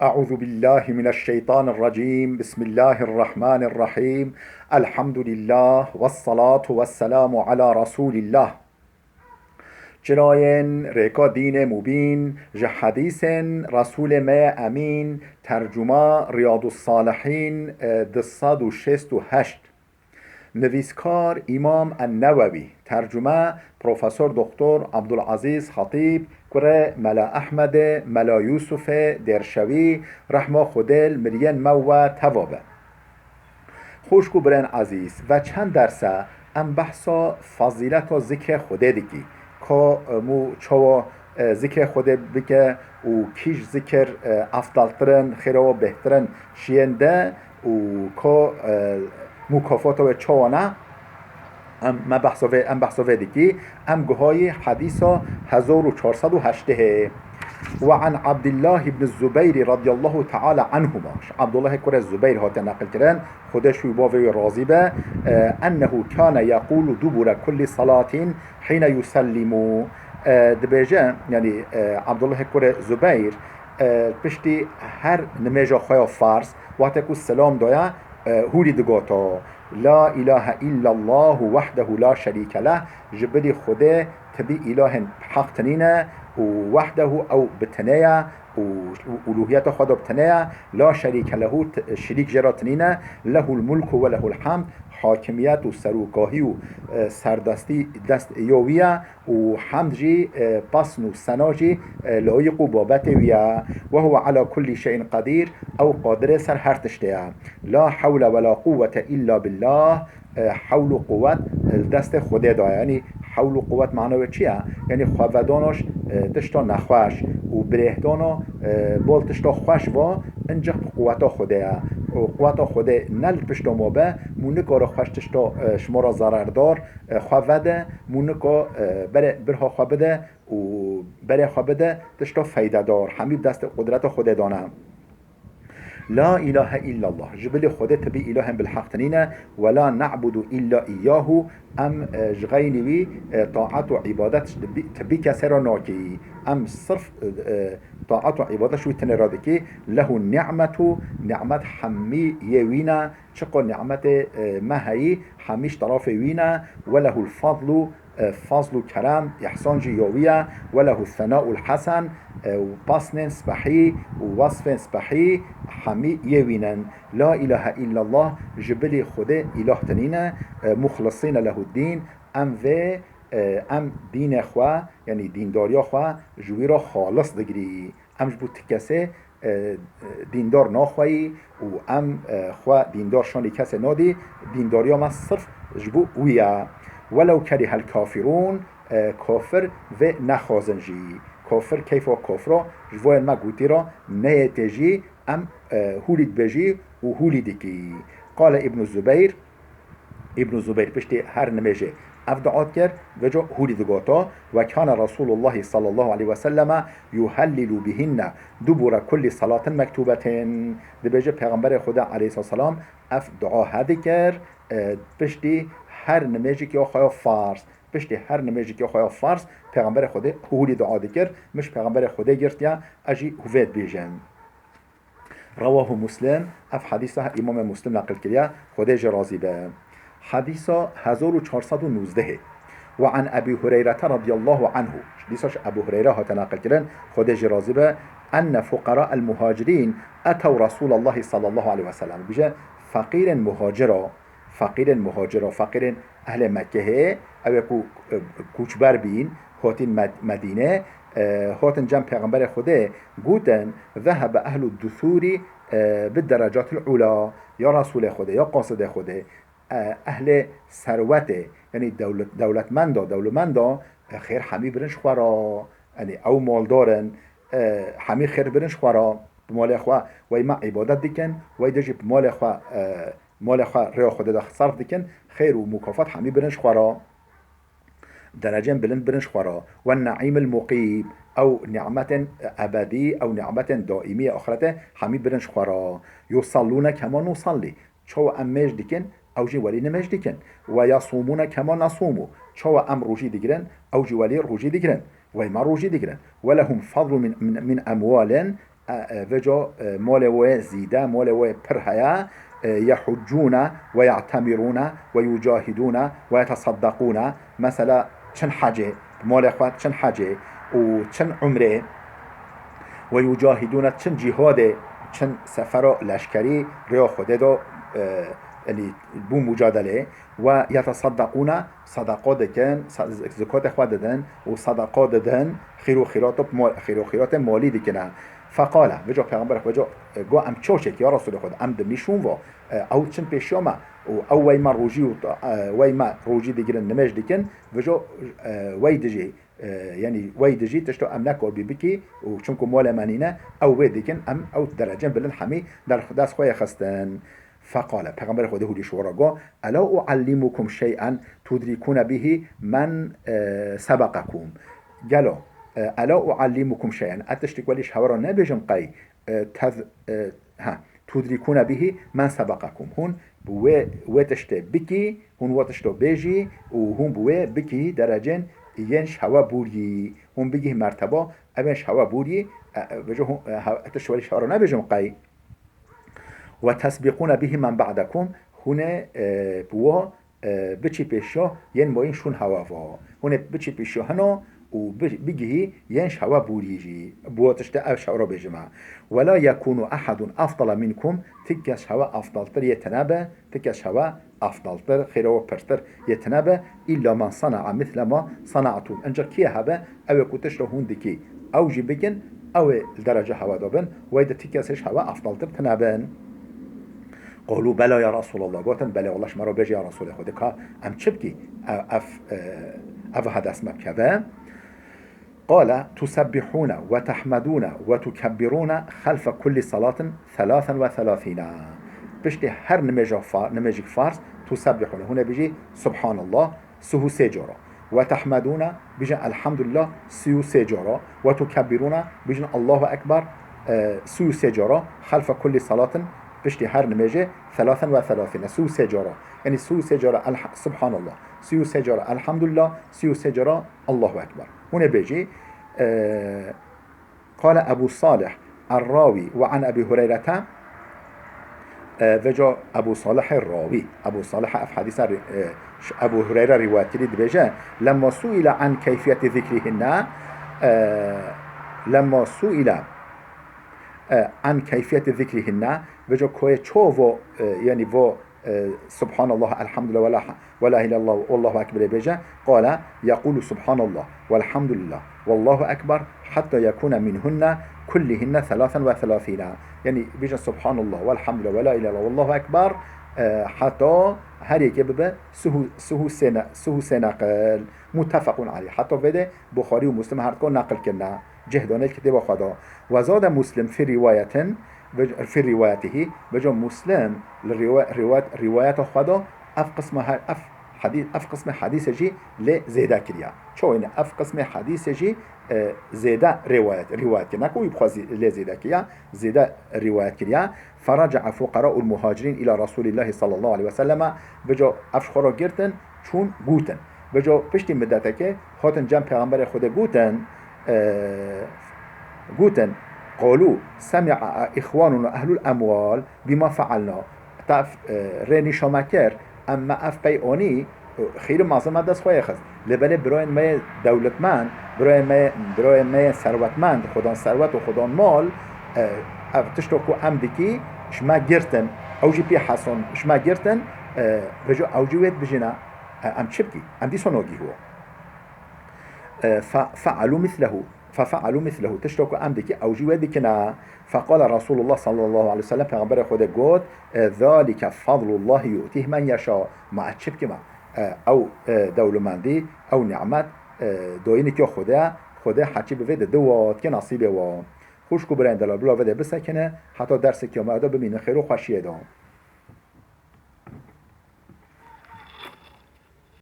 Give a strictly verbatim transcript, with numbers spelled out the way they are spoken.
أعوذ بالله من الشيطان الرجيم. بسم الله الرحمن الرحيم. الحمد لله والصلاة والسلام على رسول الله. Çirayên rêka dînê mubîn, ji hedîsên Resûlê me yê Emîn, tercuma Riyadus Salihîn, e, du sed û şêst û heşt. Nivîskar Îmam En-Newewî, tercume Profesor Doktor Abdulazîz Xatîb, kurê Mela Ehmedê, Mela Yûsufê Dêrşewî, rehma Xwedê li miriyên me we teva be. Xwişk û birên ezîz, ve çend derse em behsa fezîleta zikrê Xwedê dikî. Ka, e, mû çawa, e, zikrê Xwedê bike û kîj zikir, e, efdaltir in, xêra we bêhtir in şiyên de û ka, e, mukafata wê çawa ne? Em, me behsa vê, em behsa vê dikî. Em guhayî hedîsa hezar û çar sed û heştê. Ve an Abdullah ibn Zubeyrî radiyallahu teala anhuma. Ji Abdullahê kurê Zubeyr hate neqilkirin. Xwedê ji wî bavê wî razî be. E, ennehu kane yaqulu dubura kulli salatin hîne yusellimu. E, dibêje, yanî, e, Abdullahê kurê Zubeyr, e, piştî her nimêja xwe ya farz, wextê ku selam daye, e, hûrî digota, "La ilahe illallahu wahdehu la şerîke leh", ji bilî Xwedê tibî îlahên bi heq tinîne û wahdehu ew bi tinê ye û uluhiyeta xwe de bi tinê ye, la şerîke lehu, t-, şirîk jê re tinîne, lehul mulku ve lehul hamd, hakimiyet û serokahî û, e, serdestî dest ya wî ye û hamd jî, e, pasn û sena jî, e, layiq û babetê wî ye. Ve huve ala kullî şeyin qedîr, ew qadirê ser her tiştê ye. La hewle ve la quwwete illa billah, e, hewl û quwwet, e, li destê Xwedê de ye. Yanî hewl û quwwet mana wê çi ye? Yanî xwevedana ji, e, tişta nexweş û birêhdana, e, bol tişta xweş ve, incik bi quwweta Xwedê ye. Û quwweta Xwedê ne li pişta me be, mû nikare xweş tişta, e, ji me re zererdar, e, xwe vede, mû nika, e, berê birha xwe bide û berê xwe bide tişta feydedar. Hemî bi destê qudreta Xwedê de ne. La ilahe illallah. Ji bilî Xwedê tibî îlahên bilheq tinîne. Ve la na'budu illa iyyahu. Em, e, ji xeynî wî, e, taet û îbadet ji bi-, tibî kesê re nakî. Em sirf, e, e, taet û îbadet ji wî tinê re dikî. Lehu ni'metu, ni'met hemî yê wî ne. Çiqo ni'metê, e, me heyî, hemî ji terafê wî ne. Ve lehul fadlu, e, fazl û kerem, îhsan jî ya wî ye. Ve lehu senaul hesen, e, û pasnên spehî û wasfên spehî hemî yê wî nin. La ilahe illallah, ji bilî Xwedê îlah tinîne, e, muxlisîne lehuddîn, em vê, e, em dînê xwe, yanî dîndariya xwe ji wî re xalis digirî. Em ji bo ti kesê, e, dîndar naxweyî û em, e, xwe dîndar şanî kesê nadî, dîndariya me sirf ji bo wî ye. Welew kerihel kafirûn, e, kafir vê nexwazin jî. Kafir keyfa kafira ji bo yên me gotî re neyê tê jî, em, e, hûlî dibêjî û hûlî dikî. Qale Îbnû Zubeyr, Îbnû Zubeyr piştî her nimêjê ev dua dikir, vêca hûrî digota, "Ve kâne Resûlullahî sallallahu aleyhi ve selleme yuhellilu bihinne dubure kullî salatin mektûbetin." Dibêje Pêxemberê Xweda aleyhisselam ev dua he dikir, e, piştî her nimêjekî xwe ya farz. Piştî her nimêjekî xwe ya farz, Pêxemberê Xwedê hûrî dua dikir, min ji Pêxemberê Xwedê girtiye, ez jî hûvê dibêjim. Rewahu Muslim, ev hedîsa Îmamê Muslim neqil kiriye, Xwedê jê razî be. Hedîsa hezar û çar sed û nûzdehê. Ve an Ebî Hureyrete radiyallahu anhu. Dîsa ji Ebû Hureyre hate neqil kirin, Xwedê jê razî be, enne fuqara el muhacirîn etew Resûlallahî sallallahu aleyhi ve sellem. Bije, feqîrên muhacira, feqîrên muhacira, feqîrên ehlê Mekkehê, ew ê ku, e, koçber bîn, hatin Med-, Medîne, e, hatin cem Pêxemberê Xwedê, gotin, "Zehebe ehlu dusûrî, e, bi derecatil ula." Ya Resûlê Xwedê, ya qasidê Xwedê, e, ehlê serwetê, yanî dewlet-, dewletmenda, dewlemenda, e, xêr hemî birin ji xwe re, yanî ew maldar in, e, hemî xêr birin ji xwe re, bi malê xwe, wey me îbadet dikin, wey de jî bi malê xwe, e, malê xwe rêya Xwedê de serf dikin, xêr û mukafat hemî birin ji xwe re. Derecên bilind birin ji xwe re. Ve ne'îmil muqîm, ew ni'metên ebedî, ew ni'metên daîmî yê axirete hemî birin ji xwe re. Yusallûne kema nusallî, çawa em mêj dikin, ew jî welî nimêj dikin. Ve yasûmûne kema nasûmû, çawa em rojî digirin, ew jî welî rojî digirin. Wey me rojî digirin. Ve lehum fadlu min, min, min emwalin, e, e, vêco, e, molê wê zîde, molê wê pir heye, e, yehuccûne ve ye'temirûne ve yucahidûne ve yeteseddaqûne. Mesela çin hecê, molê xwe çin hecê û çin umrê. Ve yucahidûne, çin cîhadê, çin sefero leşkerî rêya Xwedê de, e, yanî bû mucadelê. Ve yeteseddaqûne, sedeqa dikin, se-, zikatê xwe didin û sedeqa didin, xîr û xîrato mo-, xîr û xîratê malî dikine. Feqale, vêco Pêxember xwe vêco, e, got, em çaçek ya Resûlê Xwedê, em dimîşûn va, e, ew çin pêşiya me û ew wey me rojî û, e, wey me rojî digirin, nimêj dikin, vêco, e, wey dijî, e, yanî wey dijî tişto em nekaribî bikî û çimku molê me nîne, ew wê dikin, em ew derecên bilind hemî der dest xwe yê xistin. Feqale, Pêxemberê Xwedê hûrî ji wan re got, "Ela uallimukum şey'en tudrikûne bihî men, e, sebeqekum." Gelo, e, "Ela uallimukum şey'en", ez tiştek welî ji hewa re nebêjim qey, e, tez-, e, ha, "tudrikûne bihî men sebeqekum." Hûn bi wê, wê tiştê bikî, hûn wê tişto bêjî û hûn bi wê bikî derecên yên ji hewa bûriyî. Hûn bigihî merteba evên ji hewa bûriyî, e, e, vêco hûn, e, he-, ez tiştek welî ji hewa re nebêjim qey. "Ve tesbîqûne bihî men ba'dekum", hûn ê, e, bi wa, e, biçî pêşiya yên mayîn şûn hewa va. Hûn ê biçî pêşiya hino û bi-, bigihî yên ji hewa bûrî jî. Bi wa tiştê ev ji hewa re bêjime. "Ve la yekûnu ehedun efdala minkum", ti kes ji hewa efdaltir yê tine be, ti kes ji hewa efdaltir, xêra we pirtir yê tine be, "illa men sana'a misle ma sana'tum." Ancak kî hebe, ew ê ku tişta hûn dikî, ew jî bikin, ew ê li dereca hewa de bin, wey de ti kes ji hewa efdaltir tine bin. Qalu bela ya Resulallah. Gotin, belê, wela ji me re bêje ya Resulê Xwedê, ka em çi bikî? Ev, ev, e, ev ha dest me bikeve. Qale, "Tusebbihûne ve tehmedûne ve tukebbirûne xelfe kullî salatin thelâthen ve thelâthîne." Piştî her nimêja fa-, nimêjik farz, tusebbihûne, hûn ê bijî, Subhanallah, sih û sê cara. Ve tehmedûne, bijin Elhamdulillah, sih û sê cara. Ve tukebbirûne, bijin Allahu Ekber, e, sih û sê cara. Xelfe kullî salatin, piştî her nimêjê, thelâthen ve thelâthîne, sih û sê cara. Yanî sih û sê cara Elha-, Subhanallah, sih û sê cara Elhamdulillah, sih û sê cara Allahu Ekber. Hûn ê bêjî, e, Qale Ebu Salih Er-Rawî ve an Ebî Hureyrete, e, vêca Ebu Salihê Rawî, Ebu Salih ev hedîsa rî-, e, ji Ebu Hureyre rîwayet kirî, dibêje, "Lemma suîle an keyfiyeti zikrîhinne", e, "Lemma suîle, e, an keyfiyeti zikrîhinne", vêca koyê ço vo, e, yanî vo e, Subhanallah, Elhamdülillah, ve la, ve la ilahe illallah, Allahu Ekberê bêje, qale, yekulu Subhanallah, velhamdülillah, vallahu Ekber, hatta yekune minhunne kullihinne thelâthen ve thelâthîne. Yanî bêje Subhanallah, velhamdülillah, ve la ilahe illallah, vallahu Ekber, e, heta her yekê bibe sih û, sih û sê ne-, sih û sê neqil. Muttefekun aleyh. Heta vê de Buxarî û Muslim her dika neqil kirine. Cih dane li kitêba xwe de. Ve zade Muslim fî rîwayetin, ve, fî rîwayetihî, vêca Muslim li rîwa-, rîwayet, rîwayeta xwe de ev qisma he-, ev hedî-, ev qismê hedîsê jî lê zêde kiriye. Çawa ne ev qismê hedîsê jî, e, zêde rîwayet, rîwayet kirine, ku wî bixwazî lê zêde kiriye, zêde rîwayet kiriye. Feraca'a fuqara'ul muhacirîn ila Resulillahi sallallahu aleyhi ve selleme, vêca ev ji xwe re girtin, çûn, gotin. Vêca piştî midetekê hatin cem Pêxemberê Xwedê gotin, e, gotin, "Qalu semi'a ihwanuna ehlul emwal bima fealna." Taf, e, rê nîşa me kir, em me ev pey anî, e, xêrî mezin me dest xwe yê xist. Lê belê birayên me yê dewletmend, birayên me, birayên me yê serwetmend, xudan serwet û xudan mal, e, ev tişto ku em dikî, ji me girtin, ew jî pê heson, ji me girtin, e, vêca ew jî wê dibijîne. E, em çi bikî? Em dîsa nagihî wan. E, fe-, fe'alû mislehu, fefe'alû mislehu. Tişta ku em dikî, ew jî wê dikine. Feqale Resulullah sallallahu aleyhi ve sellem, Pêxemberê Xwedê got, e, "Zalike fadlullahi yu'tîh men yeşa." Ma ez çi bikî me? E, ew, e, dewlemendî, ew nîmet, e, dayîneke Xwedê, Xwedê heçî bi vê dide wa, dike nasîbê wa. Xwişk û birayên delal, bila vê de bisekine, heta dersekê me de bimînin xêr û xweşiyê de.